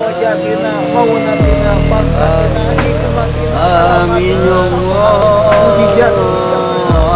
Wajatina, maunatina, barkatina, hikmatina. Amin ya Allah.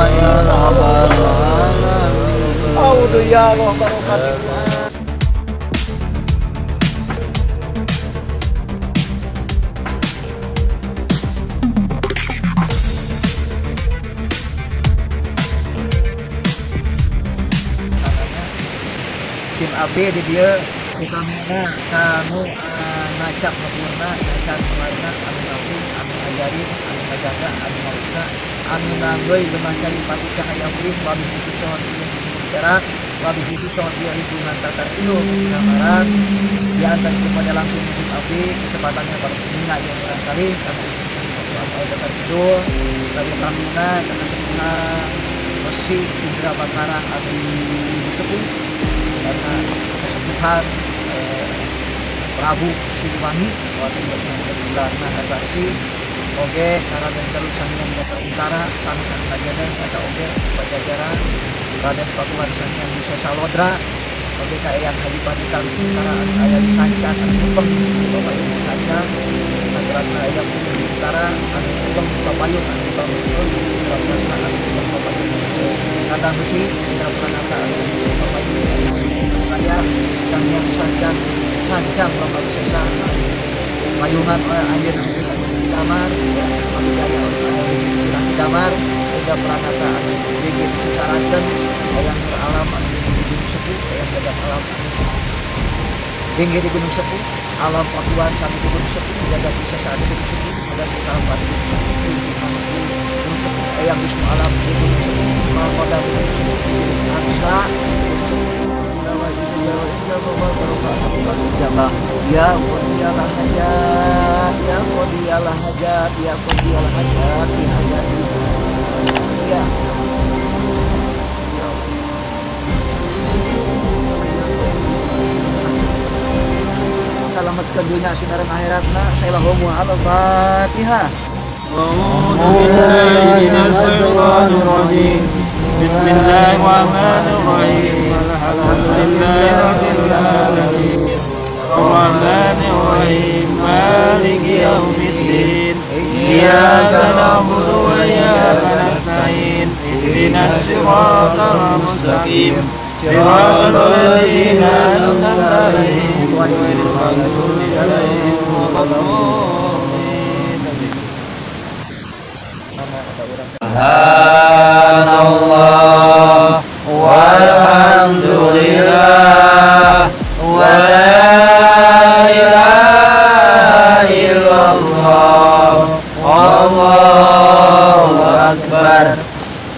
Ya Rabbal alamin. Audu ya Allah barokatikum. Cim abdi di dieu utamina kanu ngacak ngepurna ngacak warna anu ngapung anu ngajarin anu ngajaga anu ngaruksa anu nanggeui lemah cari pati cahaya ulih wabi khusus sohon ieu perak wabi khusus sohon ieu lingkungan tatar ieu kamaran di antara kepada langsung musim abdi kesempatannya pada semina yang barangkali kami satu apa tatar kidul lalu utamina karena sepuhan Resi Indra Bakara anu sepuh karena kesepuhan Prabu Siliwangi suasa bulan nah resi oge Raden Terus Sanghyang Jaka Utara sami anu kajaden eta oge Pajajaran Raden Pakuan Sanghyang Wisesa Salodra oge ka Eyang Haji Pati Talu Utara anu aya di Sancang anu Kupeng Papayun di Sancang saterasna Eyang Putri Utara anu Kupeng Papayun anu Pamungkul saterasna anu Kupeng Papayun Kandang Besi Indra Pranata anu Papayun aya Sanghyang Sancang Sancang Bapak Wisesa payungan anjeun anu di kamar anu daya anu di kamar Indra Pranata anu gigit saranten hayang alam anu di Gunung Sepuh hayang jagat alam anu tinggi di Gunung Sepuh alam pakuan sami di Gunung Sepuh jagat wisesa di Gunung Sepuh jagat alam di Gunung Sepuh prinsip anu di Gunung Sepuh eyang Wisnu alam di Gunung Sepuh Malkoda di Gunung Sepuh Angsa di Gunung Sepuh ya qodiyalah hajat ya qodiyalah hajat ya qodiyalah hajat ya hajat ya selamatkan dunia sinareng akhiratna sailahum al-fatihah. A'udzu billahi minasyaitonir rajim. Bismillahirrahmanirrahim. Alhamdulillahi rabbil alamin. Arrahmanir rahim. Maliki yaumiddin. Iyyaka na'budu wa iyyaka nasta'in. Ihdinas siratal mustaqim. Siratal ladzina an'amta 'alaihim ghairil maghdubi 'alaihim waladdallin. Subhanallah walhamdulillah wa la ilaha illallah wallahu akbar.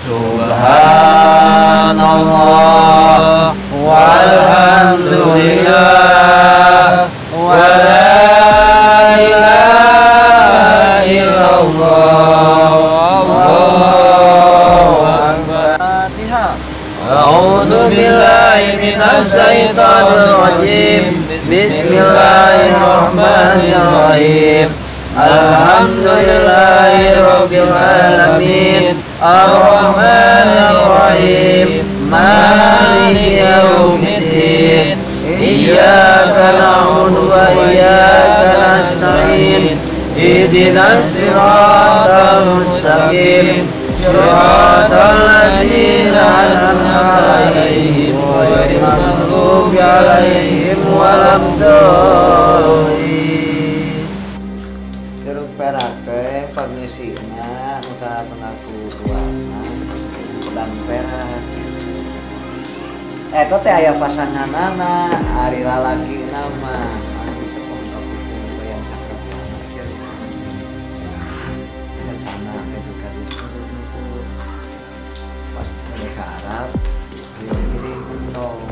Subhanallah walhamdulillah wa la ilaha illallah wallahu akbar. A'udzu billahi minasyaitonir rajim. Bismillahirrahmanirrahim. Alhamdulillahi rabbil alamin. Arrahmanir rahim. Maliki yaumiddin. Iyyaka na'budu wa iyyaka nasta'in. Ihdinas siratal mustaqim. Siratal ladzina an'amta 'alaihim ghairil maghdubi 'alaihim waladdallin. Jeruk perak teh pangeusina nu kapenaku warna pedang perak. Eta teh aya pasanganana ari lalakina mah anu sepong kaputu bayang sakrep sana ketika pas mereka Arab diri tong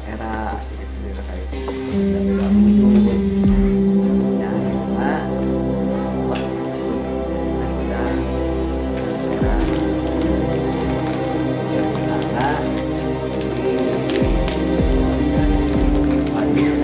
era sedikit terkait beda wujud ya akhirnya kita era jadi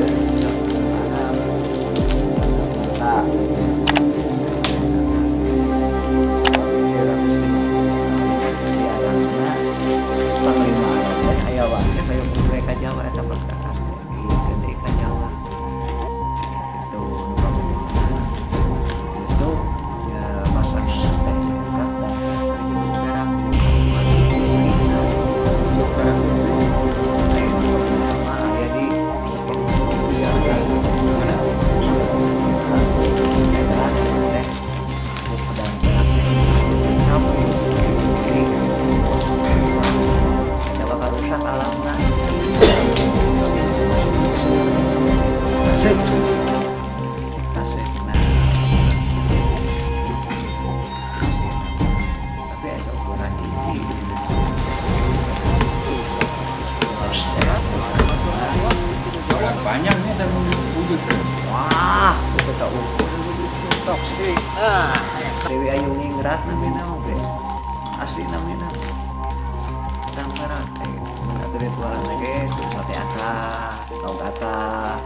Tasik. Tasik. Nah. Tapi asa ukuran hiji. Banyak nih wujud. Wah, itu tak ukur toksik. Ah, Dewi Ayu Ningrat namina oge. Asli namina. Tangkaran teh, mun atuh ritualan teh ge sate akah, lauk akah.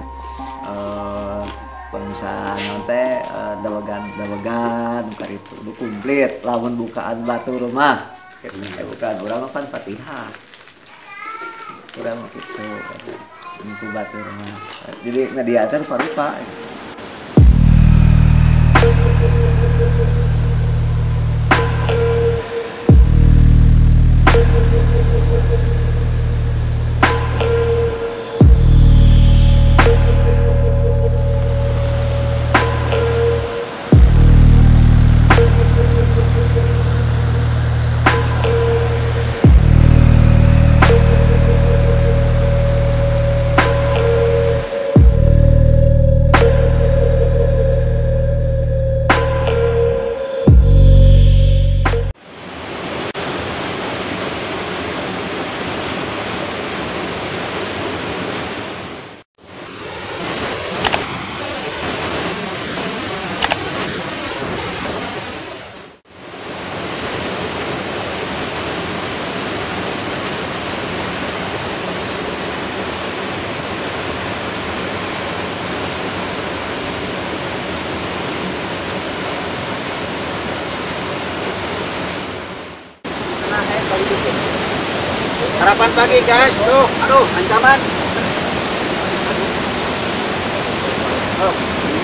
Bangsa naon teh dawegan-dawegan karitu kudu komplit lamun bukaan batur mah. Bukaan urang mah pan Fatihah. Urang mah kitu. Niku batur mah. Jadi ngadiater parupa. Harapan pagi guys, tuh, aduh, ancaman. Oh, ini.